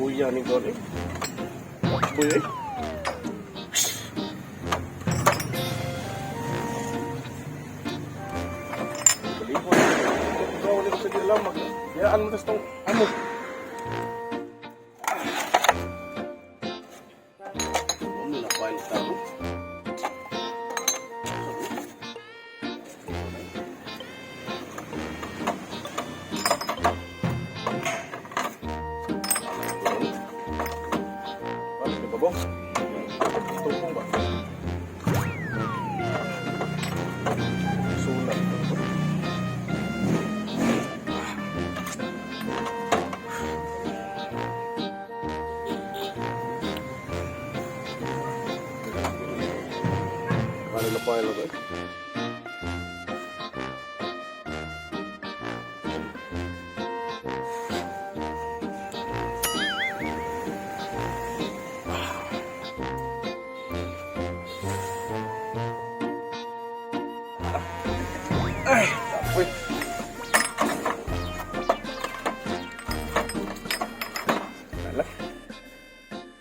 Kuya ni God eh. Kuya eh. Balibon. Ikaw ulit sa dilamag. Yaan mo tas tong amo. Ano na file tao? Bakit di ba bong? Tungkong ba? Sulat. Kali na pala ba? Ay, kapoy. Wala.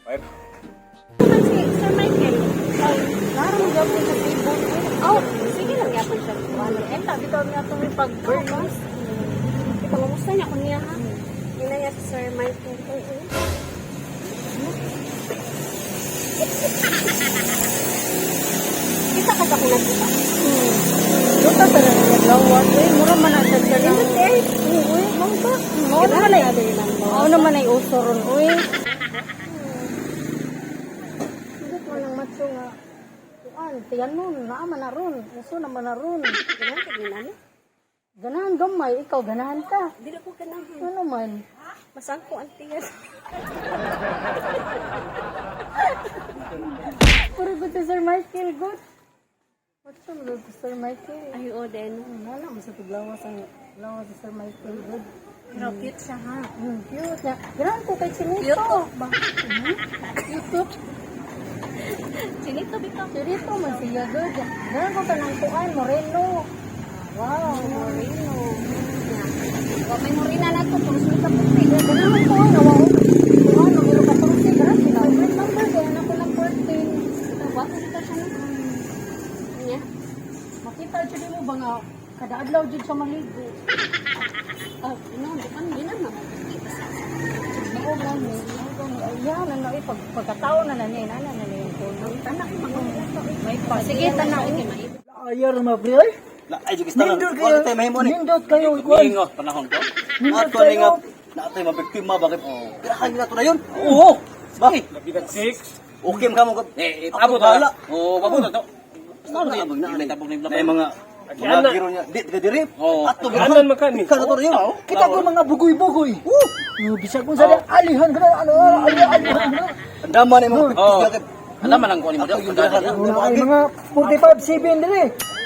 Five. Si Sir Michael. Ay, naroon gyapon sa table. Oh, sige lang gyapon siya. Ano, enta bitaw niya itong may pag burns. Ito, mamusta niya ko niya ha. Ina niya si Sir Michael. Oo. Kita ka sa kunat kita. Duta sa lang naglawan. Uy, mura man na siya siya lang. Nindot eh. Uy, mao ba? Mao naman ay mao naman ay uso ron. Uy. Hindi ko nang macho nga. Kuan, tiyanon, naa man na ron. Uso naman na ron. Ganahan ka din ano? Ganahan gamay, ikaw ganahan ka. Dili ko ganahan. Ano man? Masangko ang tiyan. Puro good si Sir Michael, good. What's up, good Sir Michael? Ay, o din. Wala mo sa tuglawas ang lawas si Sir Michael, good. Pero cute siya ha. Cute na. Ganahan ko kay Chinito. Cute ba? Cute. Chinito bitaw. Chinito man siya, good. Ganahan ko kanang kuan, Moreno. Wow. Moreno. Wa may morena na to, puro sila puti. Ganahan ko, nawa ko. Kuan, numero 14. Ganahan sila. Favorite number, kaya na ko ng 14. Ito, wapo dito siya no. Niya. Makita jud mo ba nga, kada adlaw jud siya maligo. Oh, no, di pa di na naman. Mao gani, mao gani. Ayan, ano, eh, pagkatao na na niya, na na niya yung tono. Tanak mga May pa. Sige, tanaw. Ayar ma pre ay. La ay jud tanan. Nindot Wala kayo. tayo mahimo ni. Nindot kayo ikuan. Ingot panahon ko. Nindot Ato ni kayo. nga na tayo mabiktima bakit? Pirahan na to na yun. Oo. Bakit? Lapitan six. Okay man kamo. Eh, Ako abot bahala. ta. Oo, abot ta to. Ano na abog na May tabog na yung May mga mga giro niya. Di ka diri. Oo. Ato Anan man ka ni. Ka na to na yun. Kita ko mga bugoy-bugoy. Bisag kung sa alihan ka na ano alihan alihan ka na. Ang dama na mga Oo. biktima. Alam man ang kuan mo Ato yung girahan. Una ay mga 45 7 diri.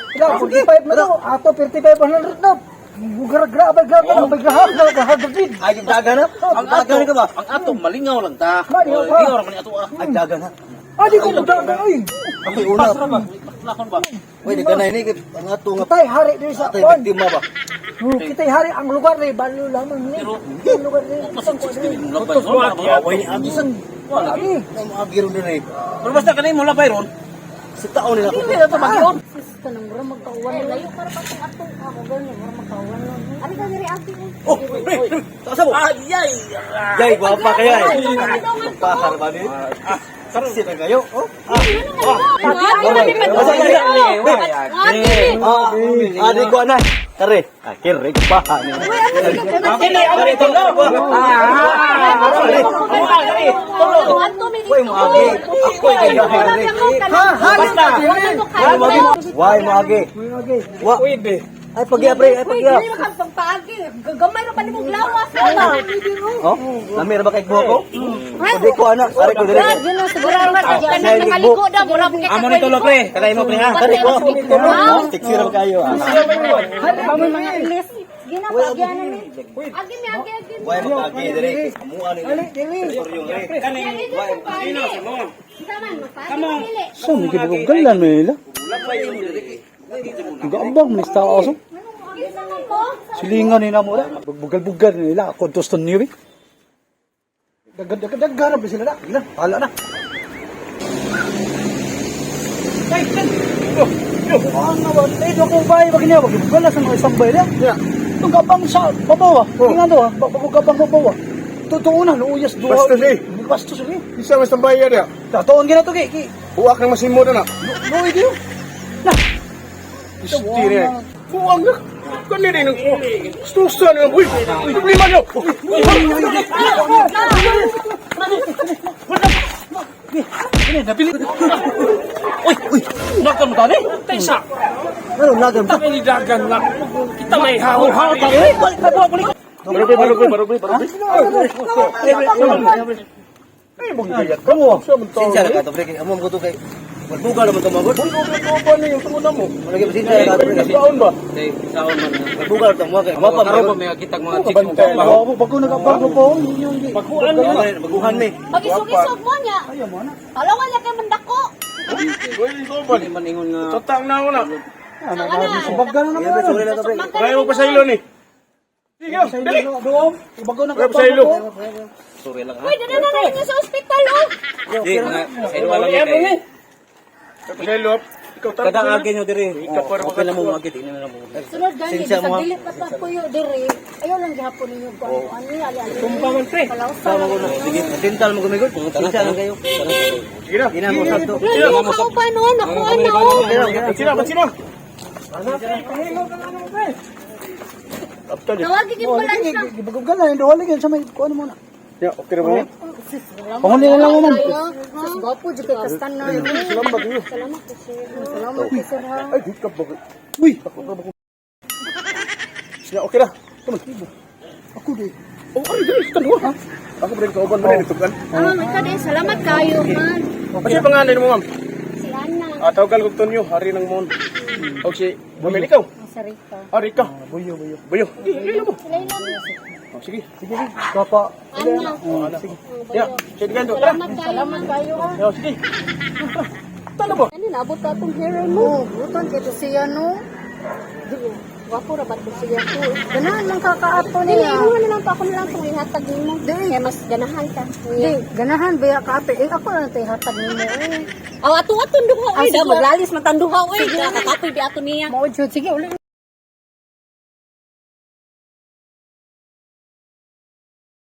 Ila 45 na to, ato 35 100 na. Bugar grabe grabe grabe grabe grabe gid. Ay yung daga na. Ang Ang daga ato, na ka ba? ang ato malingaw lang ta. Malingaw Oo, pa. Lingaw ra man ni ato ah. Ay daga na. Adi ko mudaga oy. Ako yung una. Lakon ba? Uy, nagganay ni ang ato nga Kitay hari diri sa atay kuan. biktima ba. Kitay hari ang lugar ni balo lamang ni. Ang lugar ni. Mas 16 mo labay. Utos mo, Aki. Uy, ni agi Bisan Wala. lagi. Ay mo agi ron diri. Pero basta kanay mo labay ron. Sa taon nila ko. Dili na to magion. Sis, kanang mura magkauwan. Layo para pa itong ato. Ako gani, mura magkauwan. Ari ka diri ate. Oh, pre, pre. Taas mo. Ay ay. Jay, gwapa kaya eh. Ay, Pakar ba ni? Saksi na kayo. Oh. Ate, Ah, di ko ana. Kare. Ah, kere ko pa. Kini amo ni tulo. Uy, mo agi. Ako ay kay Ha, hari Basta. Why mo agi? Why mo agi? Wa. Pwede. Ay pagya pre, ay pagya. Dili ka pagpaagi. Gamay ra pa nimong lawas. Oh, lami ra ba kay buhok ko? Di ko ana, kare ko dire. Kanang nakaligo daw mura kay Amo ni tulo pre. Kanay mo pre ha. Kare ko. Oh, Sexy ra ba kayo ah. Pamoy mga ilis. Ginapagyanan ni. Agi mi agi agi. Why mo agi dire? Amuan ni. Ali diri. Kanay mo. Why mo agi? Sino Simon? Saman magpaagi dili. So, may gibugalan man nila. Nagaambang man sa aso. Kinsa man mo? Silingan ni namo ra. Bugal-bugal nila ako to niyo. Daghan daghan daghan sila na. Sige na, bahala na. Ay, kan. Yo, yo. Ang nga ba? Eh, do akong bahay ba kanya? Wag wala sa mga isang bahay na. Ya. Itong gabang sa babaw ah. Tingnan do ah. Bago gabang babaw ah. Totoo na, luuyas duha. Bastos eh. Bastos eh. Isa mas tambay ya. Tatoon gina to ki. Ki. Uwak nang masimo na. Luoy diyo. Na. Istire. Buang na. Kani rin ang Stusa na. Uy, problema niyo. Ini nabili. Uy, uy. Nakan mo tani? Taysa. Ano lagan ba? Ini dagan nga. Kita may hawo-hawo tani. Balik na balik. Barobe, barobe, barobe, barobe. Ay, mong gayat. Kamu. Sinsya na ka to pre. Kay Amo ko to kay Malbuga naman to magod. Uy, okay ko ba niyo tungod mo? Lagi pasensya na ka to pre. Kasi Kaon ba? Kay saon man. Malbuga to mo kay Amo pa Karon pa magod. may kitag mga Oh, chicks. kabantay. Bago bago nagabang ko po. Yung Baguan niya. Baguhan mi. Mag-isog-isog mo niya. Ayaw mo na. Talawan niya kay mandako. Uy, ikaw ba? Di man ingon nga. Totang na ako na. Ano na naman. Sige, sorry na to pre. Kaya mo pa sa ilo ni. Sige, dali. Doon, bago Kaya pa nagabang sa ilo. ko. Sorry lang ha. Uy, dala na na niya sa ospital oh. Di mga sa ilo lang kay. Kaya pa sa ilo. Ikaw tara. Kadang agi nyo diri. Ikaw para Okay lang mo magit ini na lang mo. Sunod gani, Sinsya bisag mo, ha? dili pa ta kuyo diri. Ayaw lang gihapon ninyo ko ano ani ali ali. Tumpa man pre. Palawsa. Tama ko na. Sige, dental mo gumigod. Sinsya lang kayo. Sige na. Ina mo sakto. Lalo mo kauban oh, nakuha na oh. Sina, ba't sina? Tawagin yung ambulansya. Gibagog na, hindi wala sa may kuan mo na. Ya, okay na ba? Panguli na lang mo, ma'am. Sus, gwapo jud kay kastanan. Salamat yun. Salamat po sir. Salamat kay sir ha. Ay, di ka ba? Uy, Sina, okay na. Come on. ako di. Oh, ay, dali, tanwa. Ha? Ako ba rin kauban mo rin ito kan? Ah, ma'am, ikaw din. Salamat kayo, man. Kasi pangalan mo, ma'am? Si Ana. Ah, tawagan kog Tonyo, hari ng mon. O si, Bumili ikaw. Sarita. Hari ka. Buyo, buyo. Buyo. Di, mo. Sila lang. Oh, sige. Sige, sige. Kapa. Ana. Oh, ana. Ya, sige ganito. Tara. Salamat kayo, Salamat ma'am. kayo ha. Ya, sige. Tala ba? Ano, naabot ka atong hero mo. Oh, buton kay to siya no. Gwapo ra ba to siya ko? Ganahan man kakaato Dili, niya. imo na lang pa ako na lang itong ihatag nimo. Kaya mas ganahan ka. Di, ganahan ba ya kaato? Eh, ako lang tayo hatag nimo. Eh. Aw, ato atong duha Ah, oy, sige. da maglalis man tang duha oy. Kakapoy di ato niya. Mao jud sige uli.